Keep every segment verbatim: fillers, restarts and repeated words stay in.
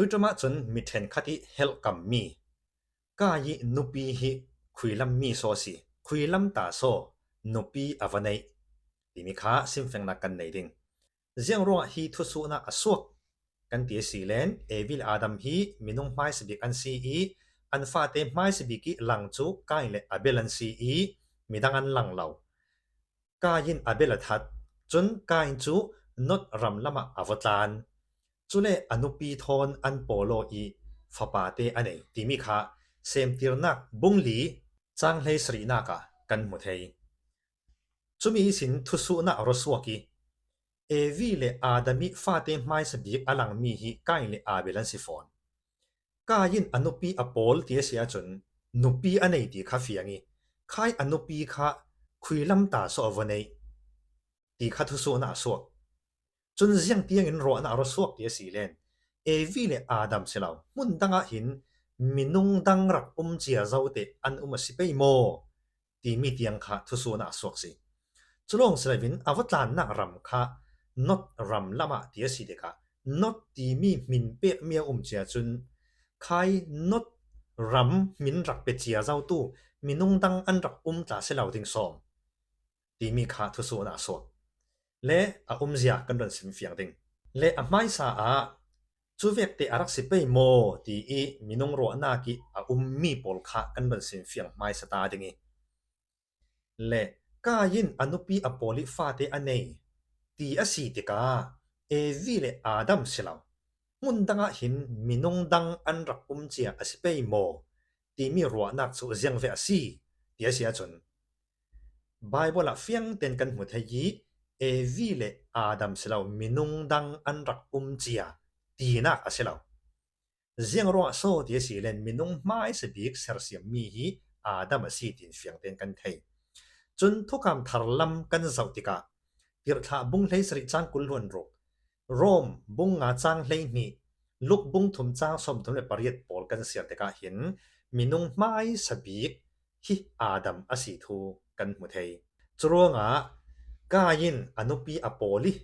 Tui ṭum ah cun mi ṭhenkhat ih helhkam mi, Kain ih nupi hi khuilam mi saw a si, khuilam ta saw nupi a va neih timi kha simfiangnak kan nei ding. Ziang ruangah hi thusuhna a suak kan ti a si len, Evi le Adam hi minung hmaisa bik an si ih an fate hmaisa bik ih lang cu Kain le Abel an si ih midang an lang lo. Kain in Abel a that, cun Kain cu Nod ram lamah a va tlan. Cule a nupi thawn an pawl aw ih fapate a nei timi kha Semtirnak bung li cang hleisarihnak ah kan hmu thei. Cumi ihsin thusuhna a ruahsuak ih Evi le Adam ih fate hmaisa bik a langmi hi Kain le Abel an si fawn. Kain in a nupi a pawl ti a si ahcun nupi a nei ti kha fiang ih khai a nupi kha khuilam ta saw a va neih ti kha thusuhna a suak. Cun ziang tiangin ruahna a ruahsuak ti a si len, Evi le Adam si lo, hmun dangah hin minung dang rak um cia zote an um a si pei maw timi tiang kha thusuhna a suak si. Cu lawng si loin a va tlannak ram kha Nod ram lamah ti a si tikah Nod timi hmin pekmi a um cia cun khai Nod ram hmin rak pe cia zotu minung dang an rak um tla si lo ding sawm timi kha thusuhna a suak. Le a umzia kan run simfiang ding. Le a hmaisa ah cuvekte a rak si pei maw ti ih minung ruahnak ih a ummi pawl kha kan run simfiang hmaisa ta ding ih. Le Kain in a nupi a pawl ih fate a nei ti a si tikah Evi le Adam si lo, hmun dangah hin minung dang an rak um cia a si pei maw timi ruahnak cu ziang ve a si ti a si ahcun Baibal ah fiangten kan hmu thei ih Evi le Adam si lo, minung dang an rak um cia tinak a si lo. Ziang ruangah saw ti a si len minung hmaisa bik sersiammi hi Adam a si tiin fiangten kan thei. Cun thukam thar lam kan zoh tikah Tirhthlah bung hleisarih cang kul hluan ruk, Rom bung nga cang hleihnih, Luk bung thum cang sawmthum le pariat pawl kan siar tikah hin minung hmaisa bik hi Adam a si thu kan hmu thei. Curuangah Kain a nupi a pawl ih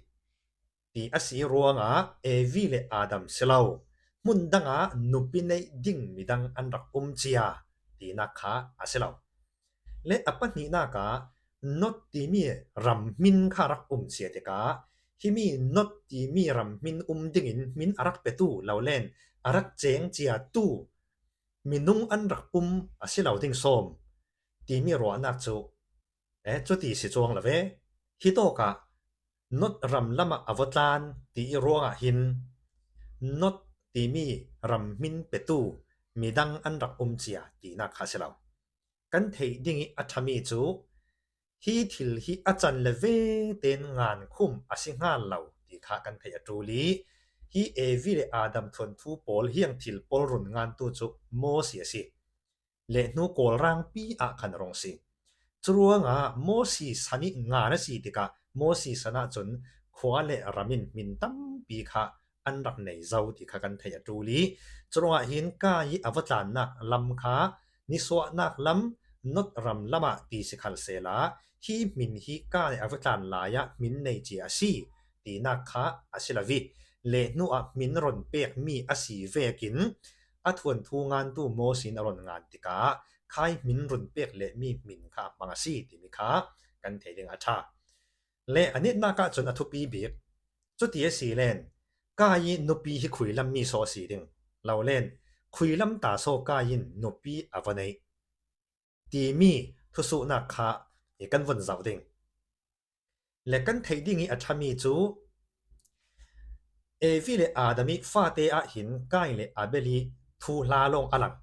ti a si ruangah Evi le Adam si lo, hmun dangah nupi neih ding midang an rak um cia tinak kha a si lo. Le a pahnihnak ah Nod timi ram hmin kha rak um cia tikah himi Nod timi ram hmin um dingin hmin a rak petu lo len a rak ceng ciatu minung an rak um a si lo ding sawm timi ruahnak cu, eh, cuti si cuang lo ve. Hitawkah Nod ram lamah a va tlan ti ih ruangah hin Nod timi ram hmin petu midang an rak um cia tinak kha si lo. Kan theih ding ih a ṭhami cu hi thil hi a can le veten ngankhum a si hngal lo ti kha kan theih a ṭul ih hi Evi le Adam thuanthu pawl hiang thil pawl run ngantu cu Mosi a si. Lehnu kawlrangpi ah khan a rung si. Curuangah Mosi san ih ngan a si tikah Mosi san ahcun khua le ram in hmin tampi kha an rak nei zo ti kha kan theih a ṭul ih curuangah hin Kain ih a va tlannak lam kha nisuahnak lam Nod ram lamah ti si khal sehla hi hmin hi Kain ih a va tlan lai ah hmin nei cia a si tinak kha a si lo ih lehnu ah hmin run pekmi a si vekin a thuanthu ngantu Mosi in a run ngan tikah khai hmin run pek lehmi hmin kha a hmang a si timi kha kan thei ding a ṭha. Le a nitnak ahcun a thupi bik cuti a si len Kain ih nupi hi khuilam mi saw a si ding lo len khuilam ta saw Kain in nupi a va neih timi thusuhnak kha i kan vun zoh ding. Le kan theih ding ih a ṭhami cu Evi le Adam ih fate ah hin Kain le Abel ih thuhla lawng a lang.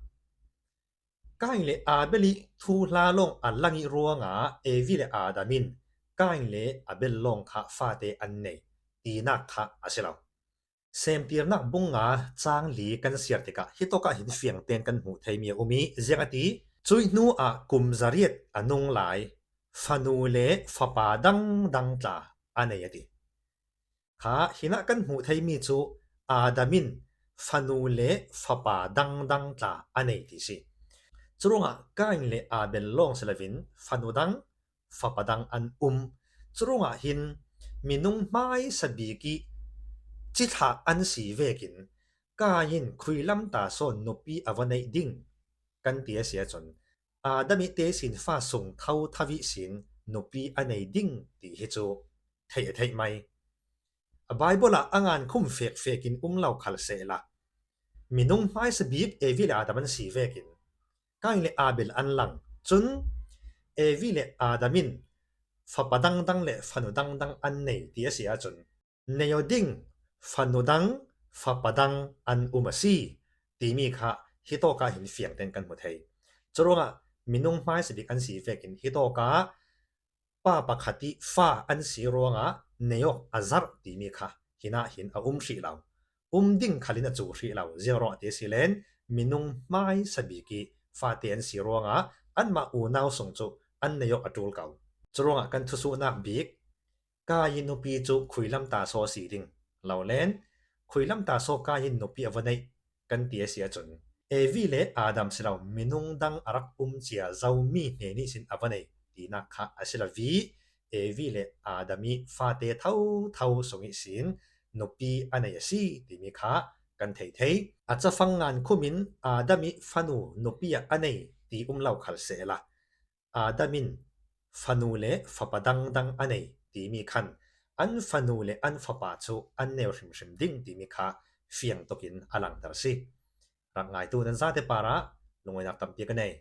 Kain le Abel ih thuhla lawng a lang ih ruangah Evi le Adam in Kain le Abel lawng kha fate an nei tinak kha a si lo. Semtirnak bung nga cang li kan siar tikah hitawkah hin fiangten kan hmuh theimi a um ih ziang a ti. Cuih hnu ah kum zariat a nung lai fanu le fapa dangdang tla a nei a ti. Kha hinah kan hmuh theimi cu Adam in fanu le fapa dangdang tla a nei ti si. Curuangah Kain le Abel lawng si loin fanu dang fapa dang an um. Curuangah hin minung hmaisa bik ih cithlah an si vekin Kain in khuilam ta saw nupi a va neih ding kan ti a si ahcun, Adam ih tesin fa sung thotho ihsin nupi a nei ding ti hi cu theih a theih mai. A Baibal ah a ngankhum fekfek in um lo khal sehla, minung hmaisa bik Evi le Adam an si vekin Kain le Abel an lang. Cun Evi le Adam in fapa dangdang le fanu dangdang an nei ti a si ahcun, nei aw ding fanu dang, fapa dang an um a si timi kha hitawk ah hin fiang ten kan hmu thei. Curuangah minung hmaisa bik an si vekin hitawk ah pa pakhat ih fa an si ruangah nei awk a zarh timi kha hinah hin a um hrih lo. Um ding khalin a cu hrih lo. Ziang ruangah ti a si len, minung hmaisa bik ih fate an si ruangah anmah unau sung cu an nei awk a ṭul ko. Curuangah kan thusuhnak bik, Kain nupi cu khuilam ta saw a si ding lo len, khuilam ta saw Kain nupi a va neih kan ti a si ahcun, Evi le Adam si lo, minung dang a rak um cia zomi hnen ihsin a va nei tinak kha a si lo. Evi le Adam ih fate thotho sung ihsin nupi a nei a si timi kha kan thei thei. A cafang ngankhum in Adam ih fanu nupi ah a nei ti um lo khal sehla, Adam in fanu le fapa dangdang a nei timi khan an fanu le an fapa cu an neu hrimhrim ding timi kha fiang tukin a langter si. Rak ngaitu nan zate parah lungawinak tampi ka nei.